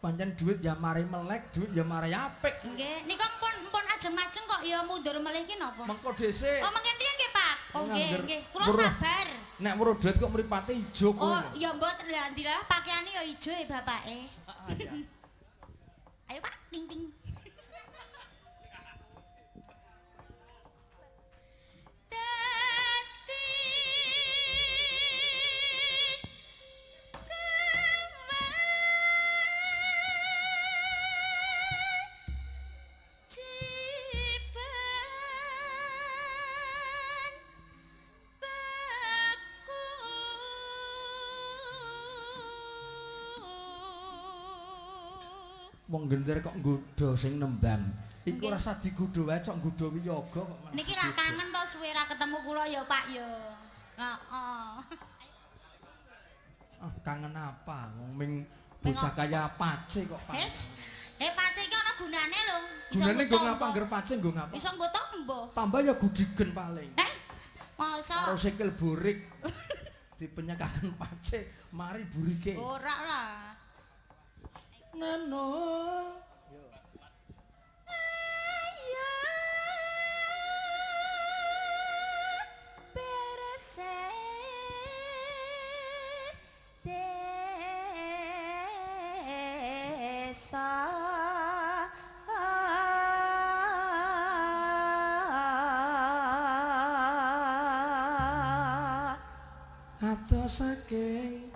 Pancen duit ya mari melek, duit ya mari apik. Nggih, nika pun ajeng-ajeng kok ya mundur melih ki napa? Mengko dhisik. Oh, mengken riyen nggih, Pak. Oh, nggih, nggih. Kula sabar. Nek weruh duit kok mripate ijo kowe. Oh, ya mboten lah, ndilah pakaiane ya ijo e bapake. Ayo, Pak, ting ting. Wong gender kok nggodha sing nembang. Iku rasa digodha wae cok nggodha wiyaga kok malah. Niki lak kangen to suwe ra ketemu kula ya Pak ya. Heeh. Ah, kangen apa? Wong ming bocah kaya pace kok Pak. Wis. Eh pace iki ana gunane lho. Iso gunane nggo ngapa ngger pace nggo ngapa? Iso nggo tombo. Tambah ya gudigen paling. Eh? Masa? Karo sikil burik. Dipenyekaken pace, mari burike. Ora lah. Nano. Ayo berese desa atos saking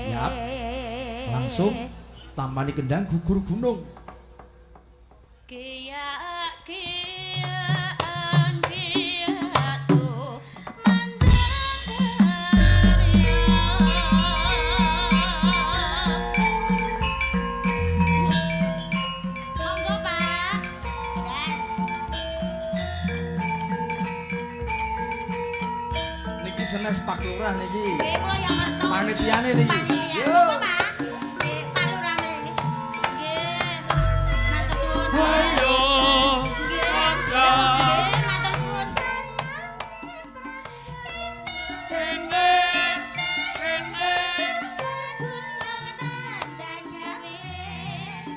siap langsung tampani kendang gugur gunung. Monggo Pak. Jan. Niki senes Pak Lurah niki. Nggih kula yang ngertos. Panitiane niki. Panitia. Monggo Pak. Nggih, Pak Lurah. Nggih. Matur suwun. Ayo. Nggih. Nggih, matur suwun. Kene, kene.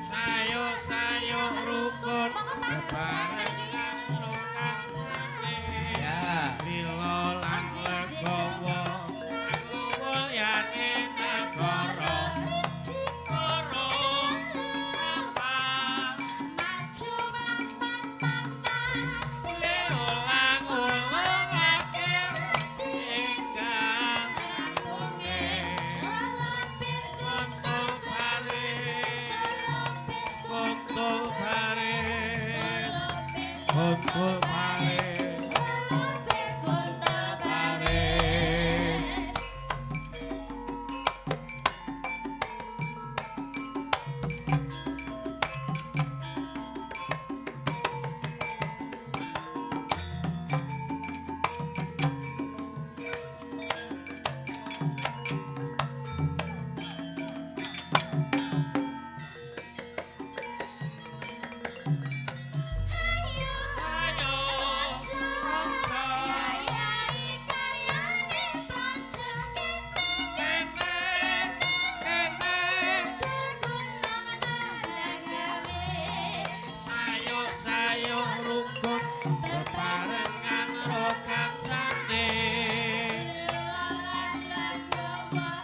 Sayo-sayo rukun bebarengan kancane. Ya. Lila lan legowo mulyane negara. Loro papat ulang-ulangake ingkang rampunge. Kuntul baris, kuntul baris, kuntul baris, baris. Ayo, kanca, kene, kene. Sayo-sayo rukun bebarengan ro kancane.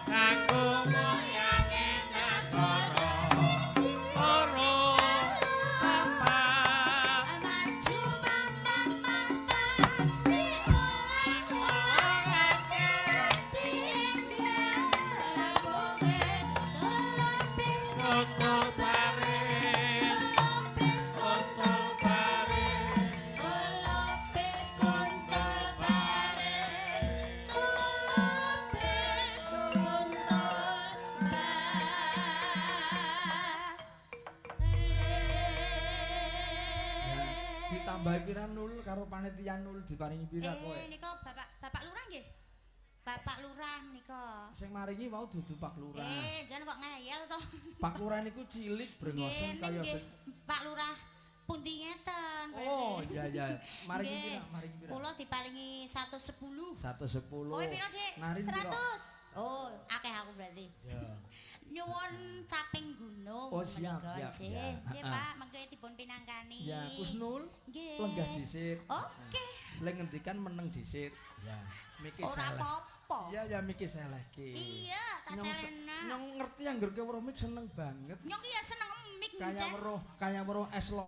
Kanggo mulyane negara. Loro papat kuntul baris, kuntul baris, kuntul baris. Ditambahi pira nul karo panitia nul diparingi pira kowe? Nika Bapak Bapak Lurah nggih? Bapak Lurah menika. Sing maringi wau dudu Pak Lurah. Eh, jangan kok ngeyel to. Pak Lurah niku cilik brengosen Nggih, kaya nggih. sing. Pak Lurah pundi ngeten berarti. Oh, iya iya. Maringi Nggih. pira? Maringi pira? Kula diparingi 110. 110. Kowe pira, Dik? Narin pira? 100. Oh, akeh aku berarti. Ya. Nyuwun caping gunung. Oh, siap, menika. siap, Nggih, ya. nggih, Ha-ha. Pak, mengke dipun pinangkani. Ya, Kusnul. Nggih. Lenggah dhisit. Oke. Lek ngendikan meneng dhisit. Ya. Miki Ora seleh. apa-apa. Iya, ya miki selehke. Iya, tak Nyong selehna. Nyong ngerti angger ke weruh mik seneng banget. Nyong ki ya seneng mik Kaya Jan. weruh, kaya weruh es.